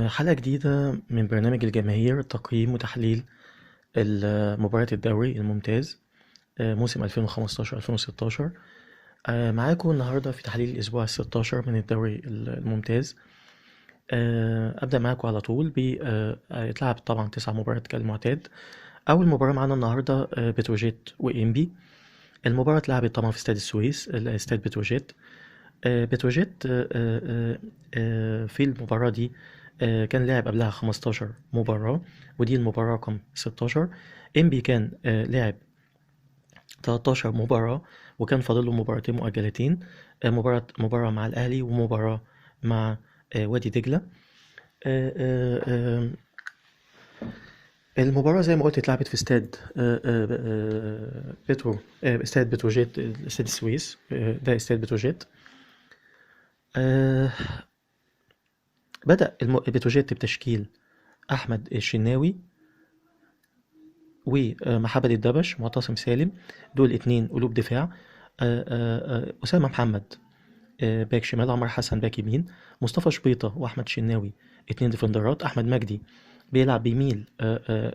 حلقة جديدة من برنامج الجماهير، تقييم وتحليل مباريات الدوري الممتاز، موسم 2015-2016. معاكم النهاردة في تحليل الأسبوع 16 من الدوري الممتاز. أبدأ معاكم على طول ب اتلعب طبعا 9 مباريات كالمعتاد. أول مباراة معانا النهاردة بتروجيت وإنبي. المباراة اتلعبت طبعا في استاد السويس، استاد بتروجيت. بتروجيت في المباراة دي كان لعب قبلها 15 مباراة، ودي المباراة رقم 16. إنبي كان لعب 13 مباراة، وكان فاضل له مباراتين مؤجلتين، مباراة مع الأهلي ومباراة مع وادي دجلة. المباراة زي ما قلت اتلعبت في استاد بترو، استاد بتروجيت، استاد السويس، ده استاد بتروجيت. بدأ بتروجيت بتشكيل أحمد الشناوي ومحمد الدبش، معتصم سالم، دول 2 قلوب دفاع. أسامة محمد باك شمال، عمر حسن باك يمين، مصطفى شبيطة وأحمد شناوي 2 ديفندرات. أحمد مجدي بيلعب بيميل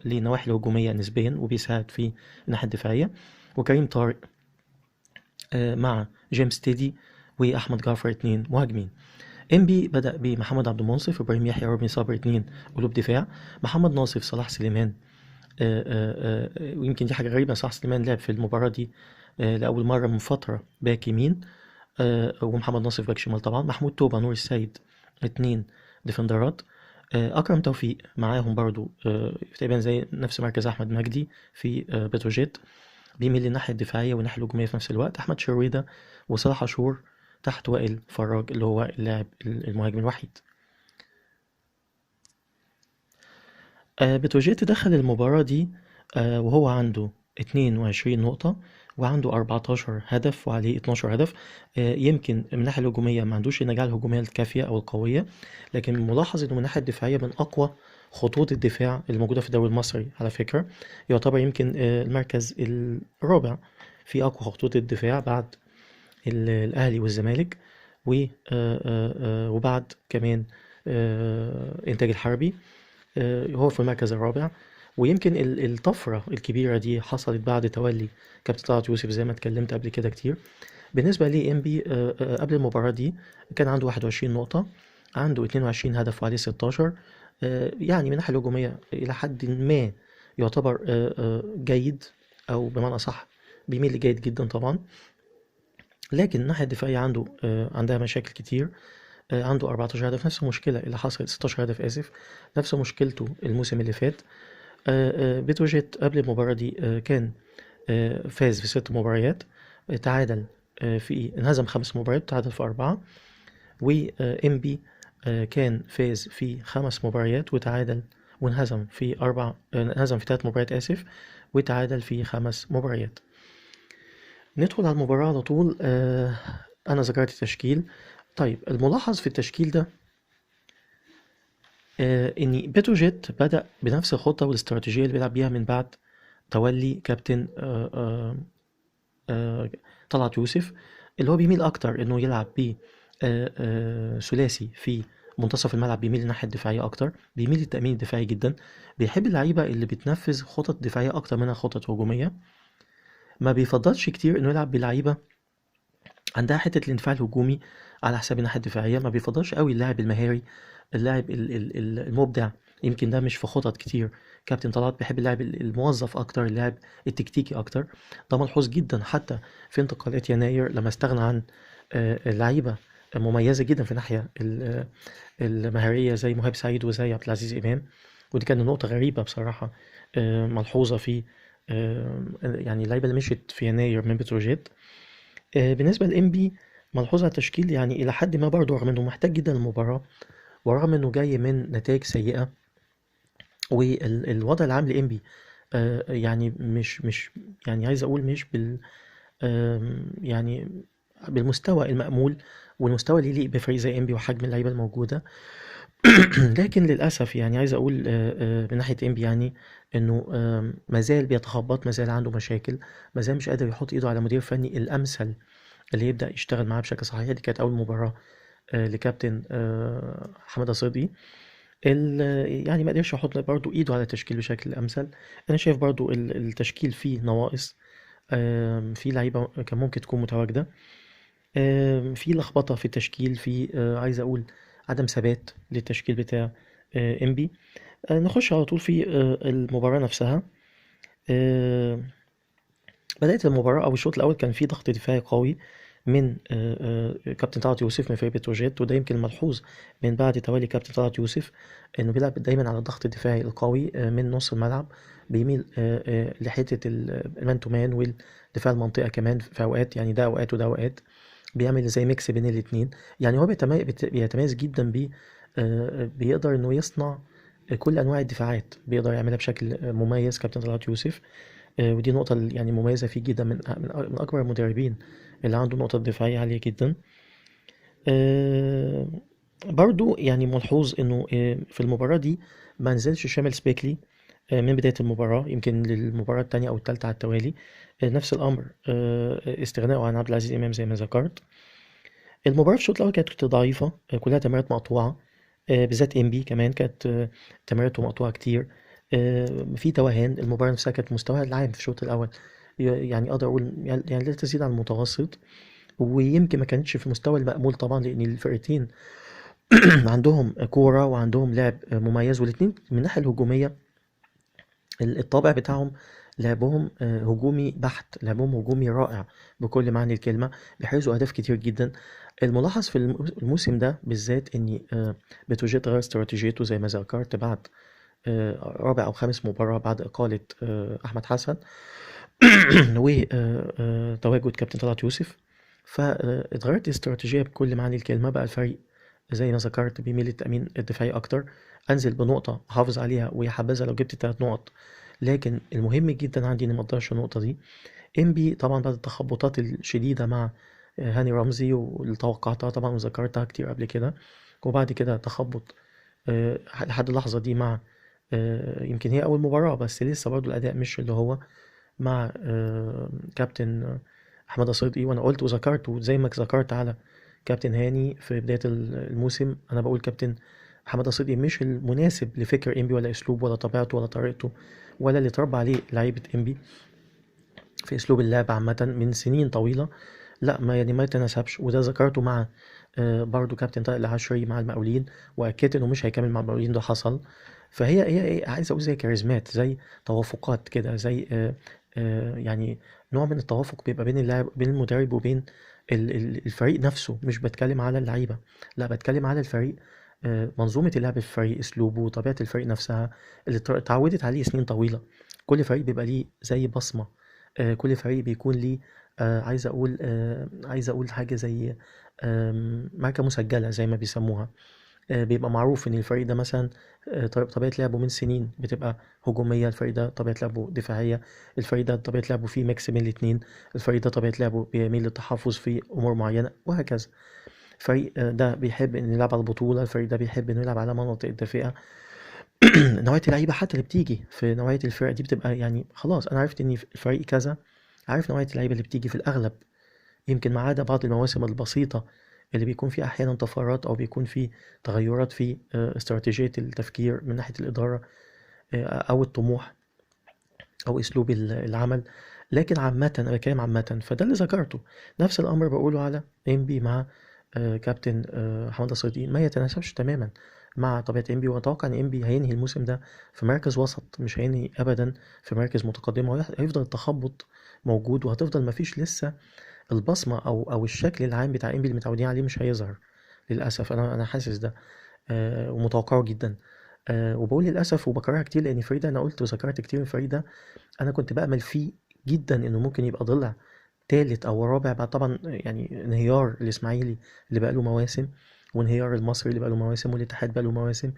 لنواحي الهجومية نسبيا وبيساعد في الناحية الدفاعية، وكريم طارق مع جيمس تيدي وأحمد جعفر 2 مهاجمين. إنبي بدأ بمحمد عبد المنصف، إبراهيم يحيى، رامي صبري 2 قلوب دفاع، محمد ناصف، صلاح سليمان. ويمكن دي حاجة غريبة، صلاح سليمان لعب في المباراة دي لأول مرة من فترة باك يمين، ومحمد ناصف باك شمال طبعا. محمود توبة، نور السيد 2 ديفندرات. أكرم توفيق معاهم برضو، تقريبا زي نفس مركز أحمد مجدي في بتروجيت، بيميل للناحية الدفاعية والناحية الهجومية في نفس الوقت. أحمد شرويدة وصلاح عاشور تحت وائل فراج اللي هو اللاعب المهاجم الوحيد. بتروجيت دخل المباراة دي وهو عنده 22 نقطة وعنده 14 هدف وعليه 12 هدف. يمكن من الناحية الهجومية ما عندوش النجاعة الهجومية الكافية أو القوية، لكن ملاحظ إنه من الناحية الدفاعية من أقوى خطوط الدفاع الموجودة في الدوري المصري على فكرة، يعتبر يمكن المركز الرابع في أقوى خطوط الدفاع بعد الأهلي والزمالك وبعد كمان إنتاج الحربي، هو في المركز الرابع. ويمكن الطفرة الكبيرة دي حصلت بعد تولي كابتن طلعت يوسف زي ما اتكلمت قبل كده كتير. بالنسبة لي إنبي، قبل المباراة دي كان عنده 21 نقطة، عنده 22 هدف وعليه 16. يعني من الناحية الهجومية إلى حد ما يعتبر جيد، أو بمعنى أصح بيميل لجيد جدا طبعا، لكن الناحية الدفاعية عندها مشاكل كتير. عنده 14 هدف، نفس المشكلة اللي حصلت 16 هدف آسف، نفس مشكلته الموسم اللي فات. بتروجيت قبل المباراة دي كان فاز في 6 مباريات، تعادل، في انهزم 5 مباريات، تعادل في 4. و، إنبي، كان فاز في 5 مباريات وتعادل وانهزم في 4، انهزم في 3 مباريات آسف، وتعادل في 5 مباريات. ندخل على المباراة على طول. أنا ذكرت التشكيل. الملاحظ في التشكيل ده، إن بتروجيت بدأ بنفس الخطة والاستراتيجية اللي بيلعب بيها من بعد تولي كابتن طلعت يوسف، اللي هو بيميل أكتر إنه يلعب ب، ثلاثي في منتصف الملعب، بيميل للناحية الدفاعية أكتر، بيميل للتأمين الدفاعي جدا، بيحب اللعيبة اللي بتنفذ خطط دفاعية أكتر منها خطط هجومية. ما بيفضلش كتير إنه يلعب بلعيبة عندها حتة الاندفاع الهجومي على حساب الناحية الدفاعية، ما بيفضلش قوي اللاعب المهاري، اللاعب المبدع، يمكن ده مش في خطط كتير. كابتن طلعت بيحب اللاعب الموظف أكتر، اللاعب التكتيكي أكتر. ده ملحوظ جدا حتى في انتقالات يناير لما استغنى عن لعيبة مميزة جدا في الناحية المهارية زي مهاب سعيد وزي عبد العزيز إمام، ودي كانت نقطة غريبة بصراحة، ملحوظة في، اللعيبة اللي مشيت في يناير من بتروجيت. بالنسبة لإنبي ملحوظة على التشكيل، إلى حد ما برضه رغم إنه محتاج جدا المباراة ورغم إنه جاي من نتائج سيئة، والوضع العام لإنبي، يعني مش، مش، يعني عايز أقول مش بال، يعني بالمستوى المأمول والمستوى اللي يليق بفريق زي إنبي وحجم اللعيبة الموجودة. لكن للأسف عايز أقول، من ناحية إنبي إنه، مازال بيتخبط، مازال عنده مشاكل، مازال مش قادر يحط إيده على مدير فني الأمثل اللي يبدأ يشتغل معاه بشكل صحيح. دي كانت أول مباراة لكابتن حمادة صدقي. يعني ما قدرش يحط برضو ايده على التشكيل بشكل امثل. انا شايف برضو التشكيل فيه نواقص، في لعيبة كان ممكن تكون متواجدة، في لخبطة في التشكيل، في عايز اقول عدم ثبات للتشكيل بتاع انبي. نخش على طول في المباراة نفسها. بدأت المباراة أو الشوط الأول كان في ضغط دفاعي قوي من كابتن طلعت يوسف من فريق بتروجيت، وده يمكن ملحوظ من بعد توالي كابتن طلعت يوسف إنه بيلعب دايما على الضغط الدفاعي القوي من نص الملعب، بيميل لحتة ال man to man والدفاع المنطقة كمان في أوقات، يعني ده أوقات وده أوقات، بيعمل زي mix بين الاتنين. يعني هو بيتميز جدا ب، بيقدر إنه يصنع كل أنواع الدفاعات، بيقدر يعملها بشكل مميز كابتن طلعت يوسف، ودي نقطة يعني مميزة فيه جدا، من أكبر المدربين اللي عنده نقطة دفاعية عالية جدا. برضو ملحوظ إنه، في المباراة دي ما نزلش شامل سبيكلي، من بداية المباراة، يمكن للمباراة التانية أو التالتة على التوالي. نفس الأمر، استغناءه عن عبد العزيز إمام زي ما ذكرت. المباراة في الشوط الأول كانت ضعيفة، كلها تمريرات مقطوعة، بالذات إنبي كمان كانت، تمريراته مقطوعة كتير، في توهان. المباراة نفسها كانت مستواها العام في الشوط الأول أقدر أقول لا تزيد عن المتوسط، ويمكن ما كانتش في المستوى المأمول طبعا، لأن الفرقتين عندهم كورة وعندهم لعب مميز، والاتنين من الناحية الهجومية الطابع بتاعهم لعبهم، هجومي بحت، لعبهم هجومي رائع بكل معنى الكلمة، بيحرزوا أهداف كتير جدا. الملاحظ في الموسم ده بالذات إن، بتروجيت غير استراتيجيته زي ما ذكرت بعد، رابع أو خامس مباراة بعد إقالة، أحمد حسن و، تواجد كابتن طلعت يوسف، اتغيرت الاستراتيجية بكل معنى الكلمة. بقى الفريق زي ما ذكرت بيميل للتأمين الدفاعي أكتر، أنزل بنقطة أحافظ عليها ويا حبذا لو جبت 3 نقط، لكن المهم جدا عندي إني ما أضيعش النقطة دي. إنبي طبعا بعد التخبطات الشديدة مع هاني رمزي واللي توقعتها طبعا وذكرتها كتير قبل كده، وبعد كده تخبط، لحد اللحظة دي مع، يمكن هي أول مباراة بس لسه برضو الأداء مش اللي هو مع، كابتن أحمد صدقي. وأنا قلت وذكرت وزي ما ذكرت على كابتن هاني في بداية الموسم، أنا بقول كابتن حمادة صدقي مش المناسب لفكر إنبي ولا أسلوبه ولا طبيعته ولا طريقته ولا اللي اتربى عليه لعيبة إنبي في أسلوب اللعب عامة من سنين طويلة، لا ما يتناسبش. وده ذكرته مع، برضو كابتن طارق العشري مع المقاولين، وأكدت إنه مش هيكمل مع المقاولين، ده حصل. فهي هي عايز أقول زي كاريزمات، زي توافقات كده، زي، نوع من التوافق بيبقى بين اللاعب، بين المدرب وبين الفريق نفسه. مش بتكلم على اللعيبة، لا بتكلم على الفريق، منظومة اللعب في الفريق، أسلوبه، طبيعة الفريق نفسها اللي اتعودت عليه سنين طويلة. كل فريق بيبقى ليه زي بصمة، كل فريق بيكون ليه، عايز أقول حاجة زي، ماركة مسجلة زي ما بيسموها. بيبقى معروف إن الفريق ده مثلا، طبيعة لعبه من سنين بتبقى هجومية، الفريق ده طبيعة لعبه دفاعية، الفريق ده طبيعة لعبه فيه ميكس بين الاتنين، الفريق ده طبيعة لعبه بيميل للتحفظ في أمور معينة، وهكذا. الفريق ده بيحب إنه يلعب على البطولة، الفريق ده بيحب إنه يلعب على مناطق الدافئة. نوعية اللعيبة حتى اللي بتيجي في نوعية الفرق دي بتبقى خلاص أنا عرفت إن الفريق كذا، عارف نوعية اللعيبة اللي بتيجي في الأغلب، يمكن ما عدا بعض المواسم البسيطة اللي بيكون فيها أحيانا طفرات أو بيكون في تغيرات في، استراتيجية التفكير من ناحية الإدارة، أو الطموح أو أسلوب العمل، لكن عامة أنا بتكلم عامة. فده اللي ذكرته. نفس الأمر بقوله على إنبي مع، كابتن، حمادة صدقي، ما يتناسبش تماما مع طبيعة إنبي، وأتوقع إن إنبي هينهي الموسم ده في مركز وسط، مش هينهي أبدا في مركز متقدم، هيفضل التخبط موجود، وهتفضل مفيش لسه البصمة أو الشكل العام بتاع إنبي اللي متعودين عليه مش هيظهر للأسف. أنا حاسس ده، ومتوقعه جدا، وبقول للأسف وبكرهها كتير، لأن فريدة أنا قلت وذكرت كتير من فريدة أنا كنت بأمل فيه جدا إنه ممكن يبقى ضلع تالت أو رابع بعد طبعا انهيار الإسماعيلي اللي بقاله مواسم، وانهيار المصري اللي بقاله مواسم، والاتحاد بقاله مواسم.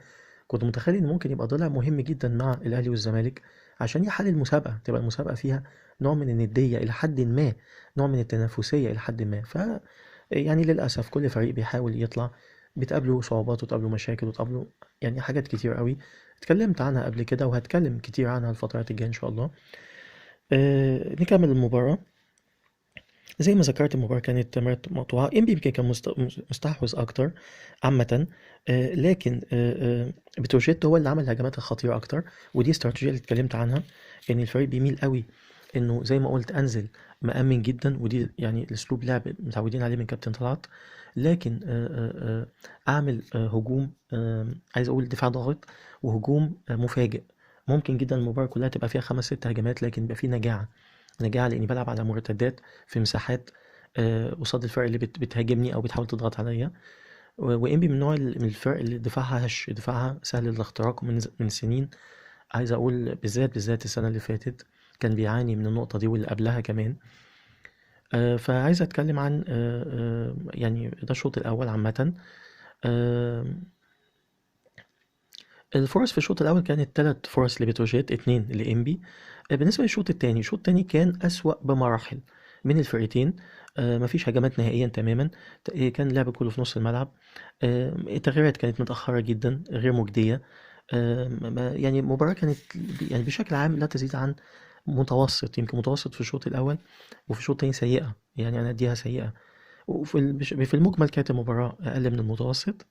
كنت متخيل إن ممكن يبقى ضلع مهم جدا مع الأهلي والزمالك عشان يحل المسابقة، تبقى المسابقة فيها نوع من الندية إلى حد ما، نوع من التنافسية إلى حد ما. للأسف كل فريق بيحاول يطلع بتقابله صعوبات وتقابله مشاكل وتقابله حاجات كتير قوي اتكلمت عنها قبل كده، وهتكلم كتير عنها الفترات الجاية إن شاء الله. نكمل المباراة. زي ما ذكرت المباراة كانت تمريرات مقطوعة، إنبي يمكن كان مستحوذ أكتر عامة، لكن، بتروجيت هو اللي عمل الهجمات الخطيرة اكتر، ودي استراتيجية اللي اتكلمت عنها، ان الفريق بيميل قوي انه زي ما قلت انزل مأمن جدا، ودي يعني الاسلوب لعب متعودين عليه من كابتن طلعت، لكن اعمل هجوم، عايز اقول دفاع ضاغط وهجوم مفاجئ. ممكن جدا المباراة كلها تبقى فيها 5 6 هجمات، لكن يبقى فيه نجاعة، نجاعة لاني بلعب على مرتدات في مساحات قصاد الفرق اللي بتهاجمني او بتحاول تضغط عليا. وانبي من نوع من الفرق اللي دفاعها هش، دفاعها سهل الاختراق من سنين، عايز اقول بالذات السنة اللي فاتت كان بيعاني من النقطة دي واللي قبلها كمان. فعايز اتكلم عن يعني ده الشوط الاول عامة. الفرص في الشوط الاول كانت 3 فرص لبتروجيت، 2 لانبي. بالنسبة للشوط الثاني، الشوط الثاني كان اسوأ بمراحل من الفرقتين، مفيش هجمات نهائيا تماما، كان اللعب كله في نص الملعب، التغييرات كانت متأخرة جدا غير مجدية، يعني المباراة كانت يعني بشكل عام لا تزيد عن متوسط، يمكن متوسط في الشوط الأول، وفي الشوط الثاني سيئة، يعني أنا أديها سيئة، وفي في المجمل كانت المباراة أقل من المتوسط.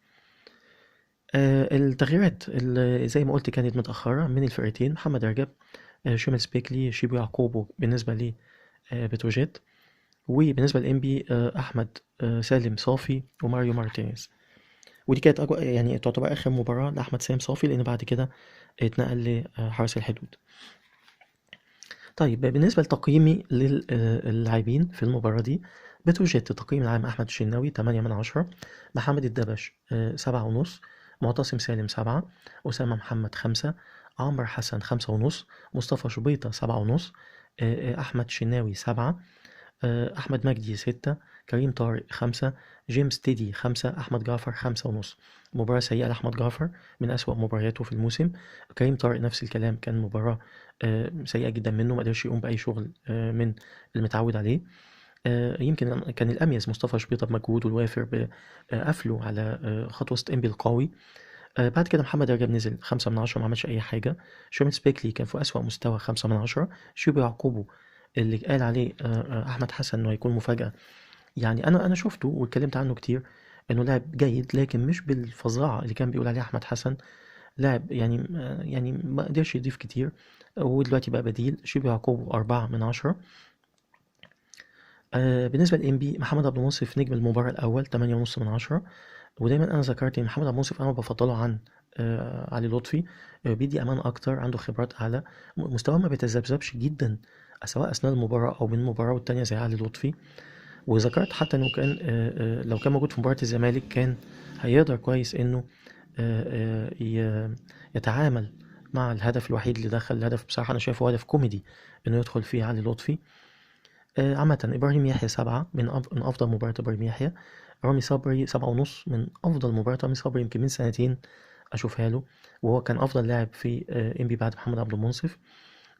التغييرات اللي زي ما قلت كانت متأخرة من الفرقتين، محمد رجب، شمل سبيكلي، شيبو يعقوبو بالنسبة ل بتروجيت، وبالنسبة لإنبي، أحمد سالم صافي وماريو مارتينيز. ودي كانت يعني تعتبر آخر مباراة لأحمد سالم صافي، لأن بعد كده اتنقل لحرس الحدود. طيب بالنسبة لتقييمي للاعبين في المباراة دي، بتروجيت التقييم العام أحمد الشناوي 8 من 10، محمد الدبش 7.5، معتصم سالم 7، أسامة محمد 5، عمرو حسن 5.5، مصطفى شبيطة 7.5، أحمد شناوي 7، أحمد مجدي 6، كريم طارق 5، جيمس تيدي 5، أحمد جعفر 5.5. مباراة سيئة لأحمد جعفر، من أسوأ مبارياته في الموسم. كريم طارق نفس الكلام، كان مباراة سيئة جدا منه، ما قدرش يقوم بأي شغل من المتعود عليه. يمكن كان الأميز مصطفى شبيطة بمجهوده الوافر بقفله على خط وسط إنبي القوي. بعد كده محمد رجب نزل 5 من 10، ما عملش أي حاجة. شوميل سبيكلي كان في أسوأ مستوى 5 من 10. شيبو يعقوبو اللي قال عليه أحمد حسن إنه هيكون مفاجأة، يعني أنا شفته واتكلمت عنه كتير إنه لاعب جيد، لكن مش بالفظاعة اللي كان بيقول عليها أحمد حسن. لاعب يعني ما قدرش يضيف كتير، ودلوقتي بقى بديل. شيبو يعقوبو 4 من 10. بالنسبة لإنبي، محمد عبد المنصف نجم المباراة الأول 8.5 من 10. ودايما أنا ذكرت إن محمد عبد المنصف أنا بفضله عن علي لطفي، بيدي أمان أكتر، عنده خبرات أعلى، مستواه ما بيتذبذبش جدا سواء أثناء المباراة أو من مباراة والتانية زي علي لطفي. وذكرت حتى إنه كان لو كان موجود في مباراة الزمالك كان هيقدر كويس إنه يتعامل مع الهدف الوحيد اللي دخل. الهدف بصراحة أنا شايفه هدف كوميدي إنه يدخل فيه علي لطفي. عامة إبراهيم يحيى 7 من أفضل مباريات إبراهيم يحيى. رامي صبري 7.5 من أفضل مباريات رامي صبري، يمكن من سنتين أشوفها له، وهو كان أفضل لاعب في إنبي بعد محمد عبد المنصف.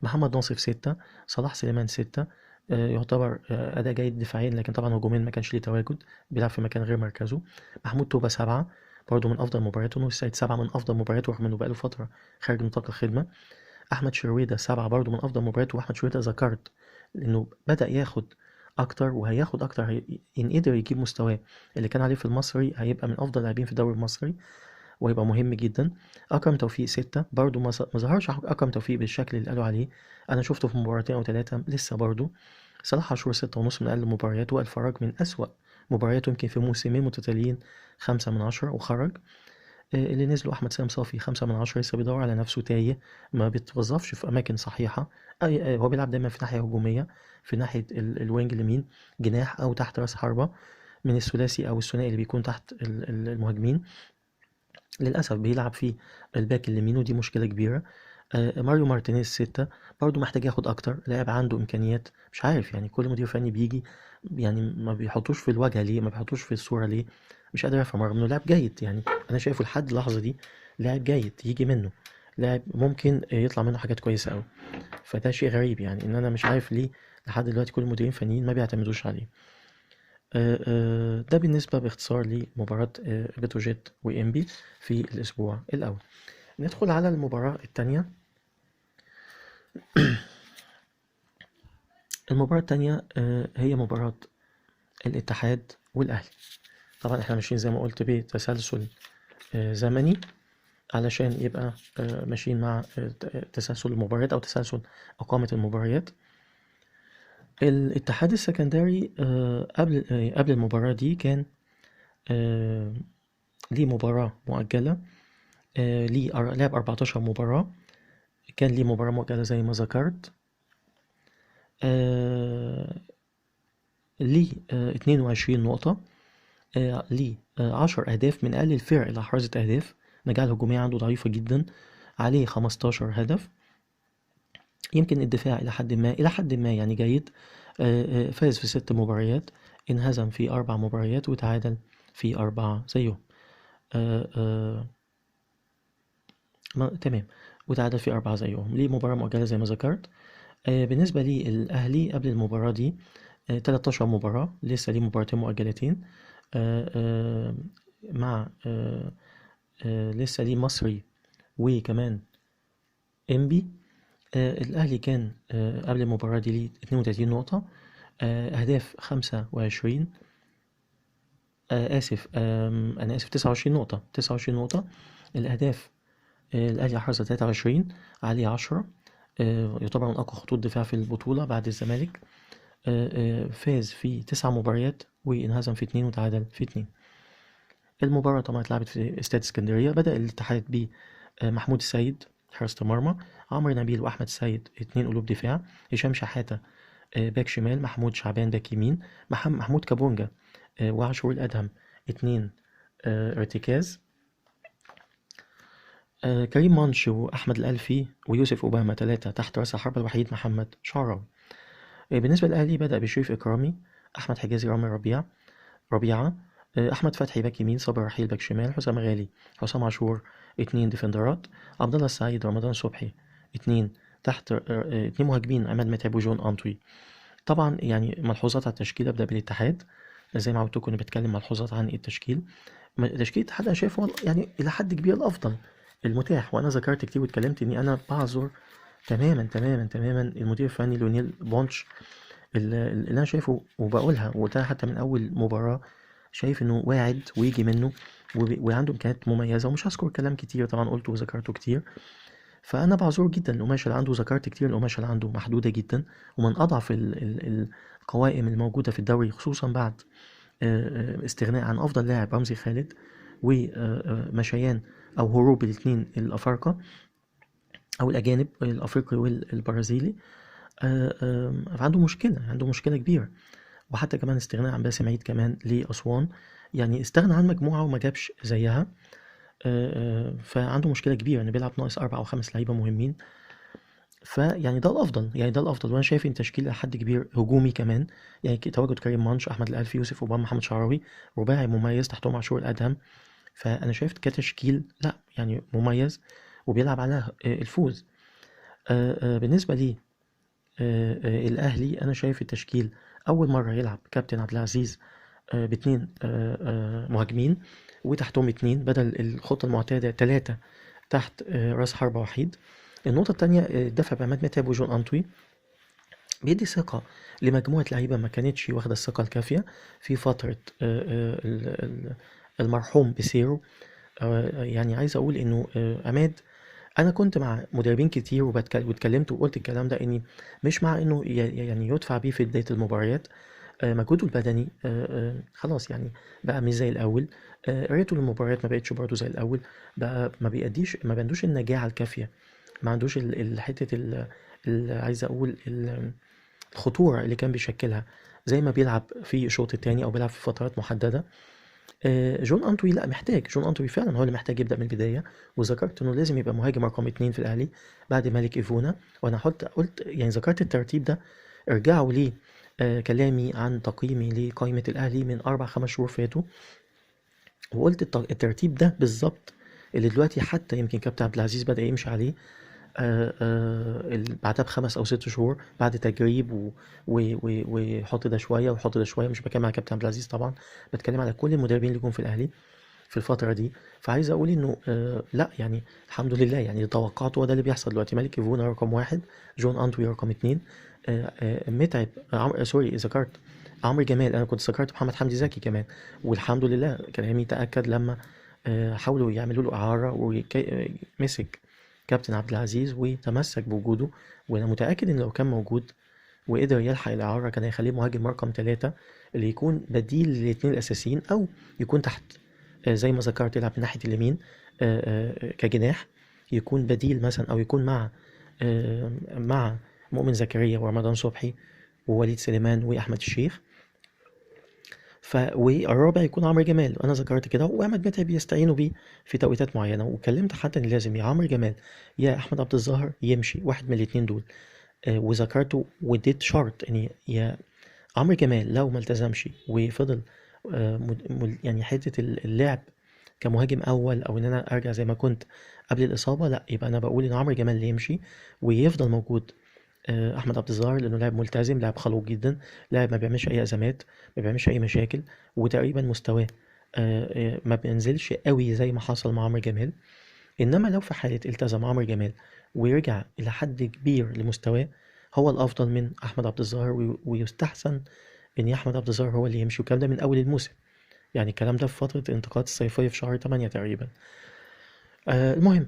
محمد ناصف 6، صلاح سليمان 6، يعتبر أداء جيد دفاعيا، لكن طبعا هجوميا ما كانش ليه تواجد، بيلعب في مكان غير مركزه. محمود توبة 7 برضه من أفضل مبارياته. نور السيد 7 من أفضل مبارياته رغم إنه بقاله فترة خارج نطاق الخدمة. أحمد شرويدة 7 برضه من أفضل مبارياته، وأحمد شرويدة ذكرت إنه بدأ ياخد أكتر وهياخد أكتر، إن قدر يجيب مستواه اللي كان عليه في المصري هيبقى من أفضل اللاعبين في الدوري المصري وهيبقى مهم جدا. أكرم توفيق 6 برضه ما ظهرش أكرم توفيق بالشكل اللي قالوا عليه، أنا شفته في مباراتين أو 3 لسه برضه. صلاح عاشور 6.5 من أقل مبارياته. الفراج من أسوأ مبارياته يمكن في موسمين متتاليين 5 من 10 وخرج. اللي نزلوا أحمد سام صافي 5 من 10، لسه بيدور على نفسه، تايه، ما بيتوظفش في أماكن صحيحة. هو بيلعب دايما في ناحية هجومية، في ناحية ال wing اليمين جناح أو تحت راس حربة من الثلاثي أو الثنائي اللي بيكون تحت المهاجمين. للأسف بيلعب في ال back اليمين ودي مشكلة كبيرة. ماريو مارتينيز 6 برضو محتاج ياخد أكتر، لاعب عنده إمكانيات، مش عارف يعني كل مدير فني بيجي يعني ما بيحطوش في الواجهة ليه، ما بيحطوش في الصورة ليه، مش قادر أفهم، رغم إنه لاعب جيد. يعني أنا شايفه لحد اللحظة دي لاعب جيد، يجي منه لاعب ممكن يطلع منه حاجات كويسة أوي، فده شيء غريب يعني إن أنا مش عارف ليه لحد دلوقتي كل المديرين الفنيين ما بيعتمدوش عليه. ده بالنسبة باختصار لمباراة بتروجيت وإنبي في الأسبوع الأول. ندخل على المباراة الثانية. المباراة الثانية هي مباراة الاتحاد والأهلي. طبعا احنا ماشيين زي ما قلت بتسلسل زمني علشان يبقى ماشيين مع تسلسل المباريات أو تسلسل إقامة المباريات. الاتحاد السكندري قبل المباراة دي كان ليه مباراة مؤجلة، ليه لعب 14 مباراة، كان ليه مباراة مؤجلة زي ما ذكرت، ليه 22 نقطة، ليه 10 أهداف، من أقل الفرق اللي أحرزت أهداف، النجاعة الهجومية عنده ضعيفة جدا، عليه 15 هدف. يمكن الدفاع إلى حد ما يعني جيد، فاز في 6 مباريات، انهزم في 4 مباريات، وتعادل في 4 زيهم. تمام، وتعادل في 4 زيهم، ليه مباراة مؤجلة زي ما ذكرت. بالنسبة للأهلي قبل المباراة دي، 13 مباراة، لسه ليه مباراتين مؤجلتين، مع لسه ليه مصري وكمان إنبي. الأهلي كان قبل المباراة دي ليه 32 نقطة، أهداف 25، آسف، أنا آسف، 29 نقطة، 29 نقطة. الأهداف، الأهلي أحرز 23، عليه 10، يعتبر من أقوى خطوط الدفاع في البطولة بعد الزمالك. فاز في 9 مباريات وانهزم في 2 وتعادل في 2. المباراة طبعا اتلعبت في استاد اسكندرية. بدأ الاتحاد ب محمود السيد حارس المرمى، عمرو نبيل وأحمد السيد 2 قلوب دفاع، هشام شحاتة، باك شمال، محمود شعبان باك يمين، محمود كابونجا، وعاشور الأدهم 2، ارتكاز، كريم مانش وأحمد الألفي ويوسف أوباما 3 تحت رأس الحربة الوحيد محمد شعراوي. بالنسبة للأهلي بدأ بشريف إكرامي، أحمد حجازي، رامي ربيعة، أحمد فتحي باك يمين، صابر رحيل باك شمال، حسام غالي، حسام عاشور 2 ديفندرات، عبد الله السعيد، رمضان صبحي 2 تحت، 2 مهاجمين، عماد متعب وجون أنطوي. طبعا يعني ملحوظات على التشكيل. أبدأ بالاتحاد زي ما عودتكم إني بتكلم ملحوظات عن التشكيل. تشكيل الاتحاد أنا شايفه يعني إلى حد كبير الأفضل المتاح، وأنا ذكرت كتير واتكلمت إني أنا بعذر تماما تماما تماما المدير الفني ليونيل بونش، اللي أنا شايفه وبقولها وقلتها حتى من أول مباراة، شايف إنه واعد ويجي منه وعنده إمكانيات مميزة، ومش هذكر كلام كتير طبعا قلته وذكرته كتير. فأنا بعذره جدا، القماشة اللي عنده ذكرت كتير، القماشة اللي عنده محدودة جدا، ومن أضعف القوائم الموجودة في الدوري، خصوصا بعد استغناء عن أفضل لاعب رمزي خالد ومشيان أو هروب الاثنين الأفارقة أو الأجانب الأفريقي والبرازيلي. عنده مشكلة، عنده مشكلة كبيرة. وحتى كمان استغناء عن باسم عيد كمان لأسوان، يعني استغنى عن مجموعة وما جابش زيها، فعنده مشكلة كبيرة إنه بيلعب ناقص 4 أو 5 لعيبة مهمين. فيعني ده الأفضل، يعني ده الأفضل. وأنا شايف إن تشكيل لحد كبير هجومي كمان، يعني تواجد كريم مانش، أحمد الألفي، يوسف أوباما، محمد شعراوي، رباعي مميز تحتهم عاشور الأدهم. فأنا شايف كتشكيل لا يعني مميز وبيلعب على الفوز. بالنسبة لي الأهلي أنا شايف التشكيل أول مرة يلعب كابتن عبد العزيز باتنين مهاجمين وتحتهم 2 بدل الخطة المعتادة 3 تحت راس حربة وحيد. النقطة التانية، الدفع بعماد متعب وجون أنطوي بيدي ثقة لمجموعة لعيبة ما كانتش واخدة الثقة الكافية في فترة المرحوم بسيرو. يعني عايز أقول إنه عماد، أنا كنت مع مدربين كتير واتكلمت وقلت الكلام ده، إني مش مع إنه يعني يدفع بيه في بداية المباريات، مجهوده البدني خلاص يعني بقى مش زي الأول، قرايته للمباريات ما بقتش برضه زي الأول، بقى ما بيأديش، ما عندوش النجاعة الكافية، ما عندوش حتة عايز أقول الخطورة اللي كان بيشكلها زي ما بيلعب في الشوط التاني أو بيلعب في فترات محددة. جون أنطوي لا محتاج، جون أنطوي فعلا هو اللي محتاج يبدأ من البداية، وذكرت إنه لازم يبقى مهاجم رقم 2 في الأهلي بعد مالك إيفونا، وأنا قلت يعني ذكرت الترتيب ده، ارجعوا لي كلامي عن تقييمي لقائمة الأهلي من 4-5 شهور فاتوا، وقلت الترتيب ده بالظبط اللي دلوقتي حتى يمكن كابتن عبد العزيز بدأ يمشي عليه، بعدها ب5 أو 6 شهور بعد تجريب ويحط ده شوية ويحط ده شوية. مش بتكلم على كابتن عبد العزيز طبعا، بتكلم على كل المدربين اللي جم في الأهلي في الفترة دي. فعايز أقول إنه، لا يعني الحمد لله، يعني توقعته هو ده اللي بيحصل دلوقتي. مالك إيفونا رقم 1، جون أنطوي رقم 2، متعب، سوري ذكرت عمرو جمال، أنا كنت ذكرت محمد حمدي زكي كمان، والحمد لله كلامي تأكد لما حاولوا يعملوا له اعاره، ومسك كابتن عبد العزيز وتمسك بوجوده، وانا متاكد ان لو كان موجود وقدر يلحق الاعارة كان هيخليه مهاجم رقم 3 اللي يكون بديل للاثنين الاساسيين، او يكون تحت زي ما ذكرت يلعب من ناحية اليمين كجناح، يكون بديل مثلا، او يكون مع مؤمن زكريا ورمضان صبحي ووليد سليمان واحمد الشيخ. والرابع يكون عمرو جمال، انا ذكرت كده، وعماد متعب يستعينوا بيه في توقيتات معينة، وكلمت حتى ان لازم يا عمرو جمال يا احمد عبد الظاهر يمشي، واحد من الاثنين دول. وذكرته واديت شرط ان يا عمرو جمال لو ما التزمش وفضل يعني حتة اللعب كمهاجم اول، او ان انا ارجع زي ما كنت قبل الاصابة، لا يبقى انا بقول ان عمرو جمال اللي يمشي ويفضل موجود احمد عبد الظاهر، لانه لاعب ملتزم، لاعب خلوق جدا، لاعب ما بيعملش اي ازمات، ما بيعملش اي مشاكل، وتقريبا مستواه ما بينزلش قوي زي ما حصل مع عمرو جمال. انما لو في حاله التزم عمرو جمال ويرجع الى حد كبير لمستواه، هو الافضل من احمد عبد الظاهر، ويستحسن ان احمد عبد الظاهر هو اللي يمشي. والكلام ده من اول الموسم، يعني الكلام ده في فترة الانتقالات الصيفية في شهر 8 تقريبا. المهم،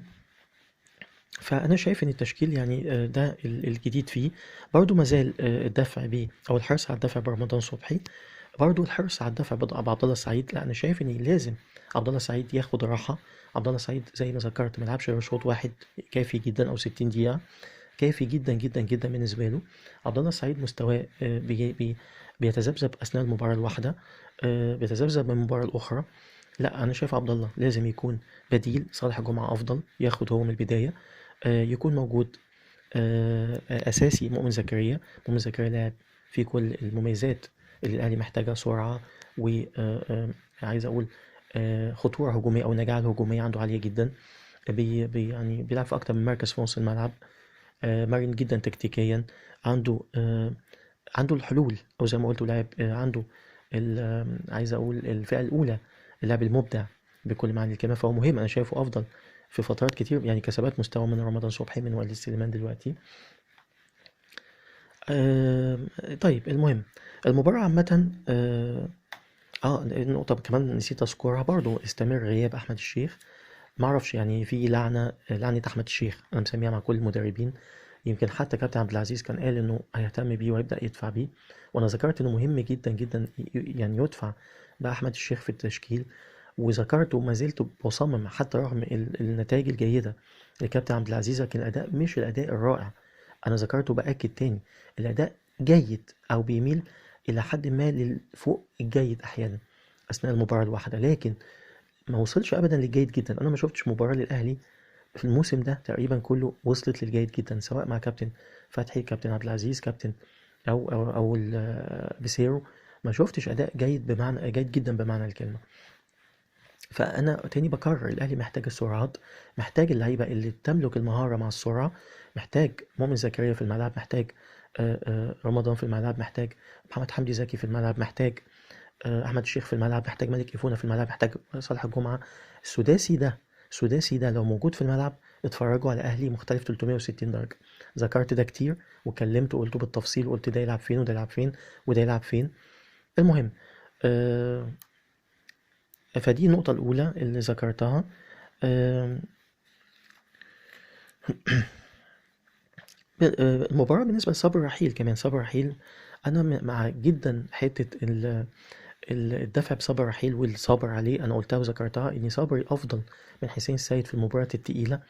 فأنا شايف إن التشكيل يعني ده الجديد فيه. برضو مازال الدفع بيه أو الحرص على الدفع برمضان صبحي، برضو الحرص على الدفع بعبد الله السعيد. لا أنا شايف إن لازم عبد الله السعيد ياخد راحة. عبد الله السعيد زي ما ذكرت ما لعبش غير شوط واحد كافي جدا، أو 60 دقيقة كافي جدا جدا جدا بالنسبة له. عبد الله السعيد مستواه بيتذبذب أثناء المباراة الواحدة، بيتذبذب من المباراة الأخرى. لا أنا شايف عبد الله لازم يكون بديل صالح جمعة، أفضل ياخد هو من البداية، يكون موجود أساسي مؤمن زكريا. مؤمن زكريا لاعب في كل المميزات اللي الأهلي محتاجها، سرعة و عايز أقول خطورة هجومية أو النجاعة الهجومية عنده عالية جدا، بي يعني بيلعب في أكتر من مركز في نص الملعب، مرن جدا تكتيكيا، عنده الحلول، أو زي ما قلت لاعب عنده عايز أقول الفئة الأولى، اللاعب المبدع بكل معنى الكلمة. فهو مهم، أنا شايفه أفضل في فترات كتير، يعني كثبات مستوى من رمضان صبحي، من وليد سليمان دلوقتي. طيب المهم المباراة عامة، النقطة كمان نسيت أذكرها برضو، استمر غياب أحمد الشيخ. معرفش يعني في لعنة أحمد الشيخ أنا مسميها مع كل المدربين، يمكن حتى كابتن عبد العزيز كان قال إنه هيهتم بيه وهيبدأ يدفع بيه، وأنا ذكرت إنه مهم جدا جدا يعني يدفع بأحمد الشيخ في التشكيل، وذكرت وما زلت بصمم حتى رغم النتائج الجيدة لكابتن عبد العزيز، لكن الأداء مش الأداء الرائع. أنا ذكرته بأكد تاني، الأداء جيد أو بيميل إلى حد ما للفوق الجيد أحيانا أثناء المباراة الواحدة، لكن ما وصلش أبدا للجيد جدا. أنا ما شفتش مباراة للأهلي في الموسم ده تقريبا كله وصلت للجيد جدا، سواء مع كابتن فتحي، كابتن عبد العزيز، كابتن أو أو أو بيسيرو، ما شفتش أداء جيد بمعنى جيد جدا بمعنى الكلمة. فأنا تاني بكرر، الأهلي محتاج السرعات، محتاج اللعيبة اللي تملك المهارة مع السرعة، محتاج مؤمن زكريا في الملعب، محتاج رمضان في الملعب، محتاج محمد حمدي زكي في الملعب، محتاج أحمد الشيخ في الملعب، محتاج مالك إيفونا في الملعب، محتاج صالح الجمعة. السداسي ده لو موجود في الملعب اتفرجوا على أهلي مختلف 360 درجة. ذكرت ده كتير وكلمت وقلته بالتفصيل، وقلت ده يلعب فين وده يلعب فين وده يلعب فين. المهم فدي النقطة الأولى اللي ذكرتها. المباراة بالنسبة لصبري رحيل كمان، صبري رحيل أنا مع جدا حتة الدفع بصبري رحيل والصبر عليه. أنا قلتها وذكرتها إن صبري أفضل من حسين السيد في المباريات التقيلة،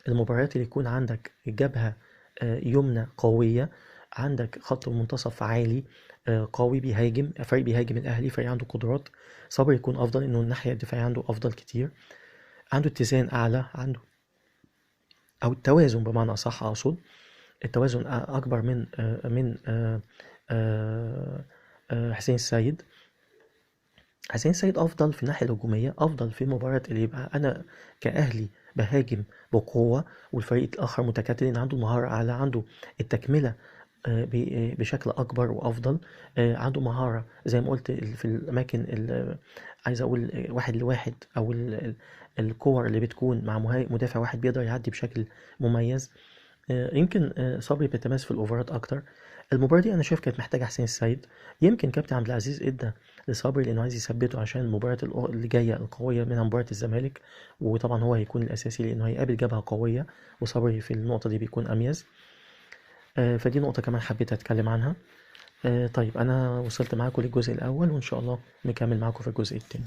المباريات اللي يكون عندك جبهة يمنى قوية، عندك خط منتصف عالي قوي بيهاجم، فريق بيهاجم الأهلي، فريق عنده قدرات. صبري يكون أفضل إنه الناحية الدفاعية عنده أفضل كتير، عنده اتزان أعلى، عنده أو التوازن بمعنى أصح، أقصد التوازن أكبر من حسين السيد. حسين السيد أفضل في الناحية الهجومية، أفضل في مباراة اللي يبقى أنا كأهلي بهاجم بقوة والفريق الآخر متكتل، إن عنده المهارة أعلى، عنده التكملة بشكل أكبر وأفضل، عنده مهارة زي ما قلت في الأماكن عايز أقول 1 لواحد، أو الكور اللي بتكون مع مدافع واحد بيقدر يعدي بشكل مميز. يمكن صبري بيتميز في الاوفرات اكتر. المباراة دي انا شايف كانت محتاجه حسين السيد. يمكن كابتن عبد العزيز ادى لصبري لانه عايز يثبته عشان المباراة اللي جاية القوية منها مباراة الزمالك، وطبعا هو هيكون الاساسي لانه هيقابل جبهة قوية، وصبري في النقطة دي بيكون اميز. فدي نقطة كمان حبيت اتكلم عنها. طيب انا وصلت معاكم للجزء الاول، وان شاء الله نكمل معاكم في الجزء الثاني.